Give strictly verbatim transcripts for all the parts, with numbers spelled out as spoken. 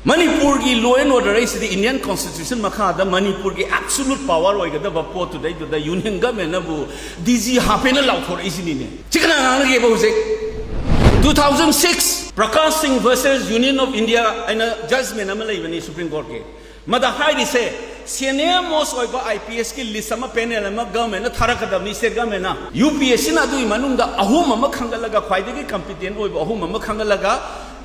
ꯃꯅꯤꯄꯨꯔꯒꯤ law and order ꯍꯥꯏꯁꯤꯗꯤ Indian Constitution ꯃꯈꯥꯗ ꯃꯅꯤꯄꯨꯔꯒꯤ absolute power ꯑꯣꯏꯒꯗꯕ ꯄꯣꯠꯇꯨꯗꯩꯗꯨꯗ Union Governmentꯅꯕꯨ D G ꯍꯥꯞꯄꯦꯅ ꯂꯥꯎꯊꯣꯔꯛꯏꯁꯤꯅꯤꯅꯦ꯫ ꯁꯤ ꯀꯅꯥ ꯉꯥꯡꯅꯒꯦꯕ ꯍꯧꯖꯤꯛ? Two thousand six Prakash Singh versus Union of India ꯍꯥꯏꯅ judgment ꯑꯃ ꯂꯩꯕꯅꯤ Supreme Courtꯀꯤ꯫ ꯃꯗ ꯍꯥꯏꯔꯤꯁꯦ, senior most ꯑꯣꯏꯕ I P Sꯀꯤ list ꯑꯃ, panel ꯑꯃ governmentꯅ ꯊꯥꯔꯛꯀꯗꯕꯅꯤ, state governmentꯅ꯫ UPSCꯅ ꯑꯗꯨꯒꯤ ꯃꯅꯨꯡꯗ ꯑꯍꯨꯝ ꯑꯃ ꯈꯟꯒꯠꯂꯒ, ꯈ꯭ꯋꯥꯏꯗꯒꯤ competent ꯑꯣꯏꯕ ꯑꯍꯨꯝ ꯑꯃ ꯈꯟꯒꯠꯂꯒ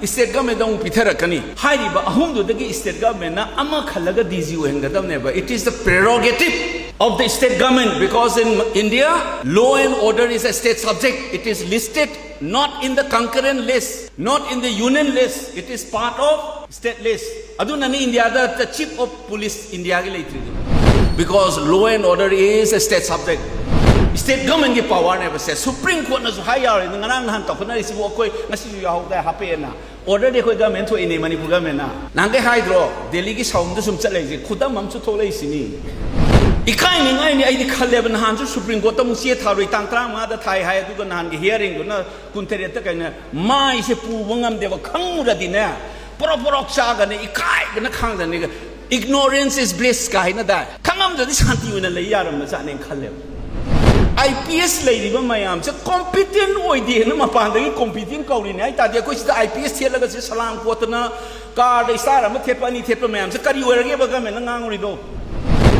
state governmentꯗ ꯑꯃꯨꯛ ꯄꯤꯊꯔꯛꯀꯅꯤ꯫ ꯍꯥꯏꯔꯤꯕ ꯑꯍꯨꯝꯗꯨꯗꯒꯤ state governmentꯅ ꯑꯃ ꯈꯜꯂꯒ D G ꯑꯣꯏꯍꯟꯒꯗꯕꯅꯦꯕ꯫ It is the prerogative of the state government, because in India, law and order is a state subject. It is listed not in the concurrent list, not in the union list. It is part of state list. ꯑꯗꯨꯅꯅꯤ ꯏꯟꯗꯤꯌꯥꯗ the chief of police ꯏꯟꯗꯤꯌꯥꯒꯤ ꯂꯩꯇ꯭ꯔꯤꯗꯨ, because law and order is a state subject. State governmentꯀꯤ powerꯅꯦꯕ say. Supreme Courtꯅꯁꯨ ꯍꯥꯏ ꯌꯥꯎꯔꯦ, ꯉꯔꯥꯡ ꯅꯍꯥꯟ ꯇꯧꯈꯠꯅꯔꯤꯁꯤꯕꯨ ꯑꯩꯈꯣꯏ ꯉꯁꯤꯁꯨ ꯌꯥꯎꯍꯧꯗꯥꯏ ꯍꯥꯞꯄꯦꯅ꯫ Orderꯗꯤ ꯑꯩꯈꯣꯏ government ꯊꯣꯛꯏꯅꯦ, Manipur governmentꯅ꯫ ꯅꯍꯥꯟꯈꯩ ꯍꯥꯏꯗ꯭ꯔꯣ, ꯗꯦꯜꯂꯤꯒꯤ ꯁꯥꯎꯟꯗ ꯁꯨꯝ ꯆꯠꯂꯛꯏꯁꯦ, ꯈꯨꯗꯝ ꯑꯃꯁꯨ ꯊꯣꯛꯂꯛꯏꯁꯤꯅꯤ꯫ ꯏꯀꯥꯏꯅꯤꯡꯉꯥꯏꯅꯤ꯫ ꯑꯩꯗꯤ ꯈꯜꯂꯦꯕ, ꯅꯍꯥꯟꯁꯨ Supreme Courtꯇ ꯑꯃꯨꯛ ꯆꯦ ꯊꯥꯔꯨꯏ, ꯇꯥꯡ ꯇꯔꯥꯃꯉꯥꯗ ꯊꯥꯏ ꯍꯥꯏ, ꯑꯗꯨꯒ ꯅꯍꯥꯟꯒꯤ hearingꯗꯨꯅ ꯀꯨꯟꯇꯔꯦꯠꯇ ꯀꯩꯅꯣ꯫ ꯃꯥꯏꯁꯦ ꯄꯨꯕ ꯉꯝꯗꯦꯕ, ꯈꯪꯉꯨꯔꯗꯤꯅꯦ ꯄꯣꯔꯣꯛ ꯄꯣꯔꯣꯛ ꯆꯥꯒꯅꯤ, ꯏꯀꯥꯏꯗꯅ ꯈꯥꯡꯗꯅꯤ꯫ Ignorance is bliss ꯀꯥ ꯍꯥꯏꯅꯗꯥꯏ? ꯈꯪꯉꯝꯗ꯭ꯔꯗꯤ ꯁꯥꯟꯇꯤ ꯑꯣꯏꯅ ꯂꯩ ꯌꯥꯔꯝꯕꯖꯥꯠꯅꯦꯅ ꯈꯜꯂꯦꯕ꯫ I P S ꯂꯩꯔꯤꯕ ꯃꯌꯥꯝꯁꯦ competent ꯑꯣꯏꯗꯦꯅ ꯃꯄꯥꯟꯗꯒꯤ competent ꯀꯧꯔꯤꯅꯦ ꯍꯥꯏ ꯇꯥꯔꯗꯤ, ꯑꯩꯈꯣꯏ ꯁꯤꯗ I P S ꯊꯦꯠꯂꯒ ꯁꯤ ꯁꯂꯥꯝ ꯀꯣꯠꯇꯅ, ꯀꯥꯔꯗ star ꯑꯃ ꯊꯦꯠꯄ, ꯑꯅꯤ ꯊꯦꯠꯄ ꯃꯌꯥꯝꯁꯦ ꯀꯔꯤ ꯑꯣꯏꯔꯒꯦꯕ governmentꯅ ꯉꯥꯡꯉꯨꯔꯤꯗꯣ?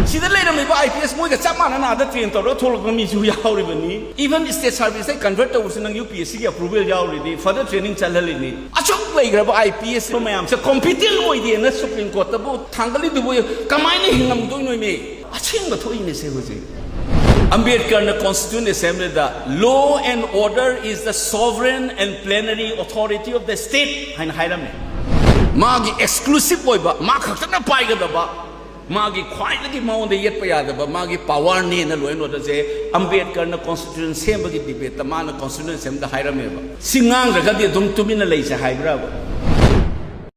ꯁꯤꯗ ꯂꯩꯔꯝꯃꯤꯕ I P S ꯃꯣꯏꯒ ꯆꯞ ꯃꯥꯟꯅꯅ ꯑꯥꯗ train ꯇꯧꯔꯒ ꯊꯣꯛꯂꯛꯄ ꯃꯤꯁꯨ ꯌꯥꯎꯔꯤꯕꯅꯤ꯫ Even state serviceꯇ convert ꯇꯧꯕꯁꯨ ꯅꯪ UPSCꯒꯤ approval ꯌꯥꯎꯔꯤꯅꯤ, further training ꯆꯠꯍꯜꯂꯤꯅꯤ꯫ ꯑꯁꯨꯛ ꯂꯩꯈ꯭ꯔꯕ I P S ꯃꯌꯥꯝꯁꯦ competent ꯑꯣꯏꯗꯦꯅ Supreme Courtꯇꯕꯨ ꯊꯥꯡꯒꯠꯂꯤꯗꯨꯕꯨ ꯀꯃꯥꯏꯅ ꯍꯤꯡꯉꯝꯗꯣꯏꯅꯣꯃꯤ? ꯑꯁꯦꯡꯕ ꯊꯣꯛꯏꯅꯦ ꯁꯦ ꯍꯧꯖꯤꯛ꯫ ꯑꯝꯕꯦꯗꯀꯔꯅ Constituent Assemblyꯗ "Law and order is the sovereign and plenary authority of the state" ꯍꯥꯏꯅ ꯍꯥꯏꯔꯝꯃꯦ꯫ ꯃꯥꯒꯤ exclusive ꯑꯣꯏꯕ, ꯃꯥ ꯈꯛꯇꯅ ꯄꯥꯏꯒꯗꯕ, ꯃꯥꯒꯤ ꯈ꯭ꯋꯥꯏꯗꯒꯤ ꯃꯉꯣꯟꯗ ꯌꯦꯠꯄ ꯌꯥꯗꯕ ꯃꯥꯒꯤ powerꯅꯦꯅ law and orderꯁꯦ ꯑꯝꯕꯦꯗꯀꯔꯅ Constitution ꯁꯦꯝꯕꯒꯤ debateꯇ ꯃꯥꯅ Constituent Assemblyꯗ ꯍꯥꯏꯔꯝꯃꯦꯕ꯫ ꯁꯤ ꯉꯥꯡꯗ꯭ꯔꯒꯗꯤ ꯑꯗꯨꯝ ꯇꯨꯃꯤꯟꯅ ꯂꯩꯁꯦ ꯍꯥꯏꯕ꯭ꯔꯕ?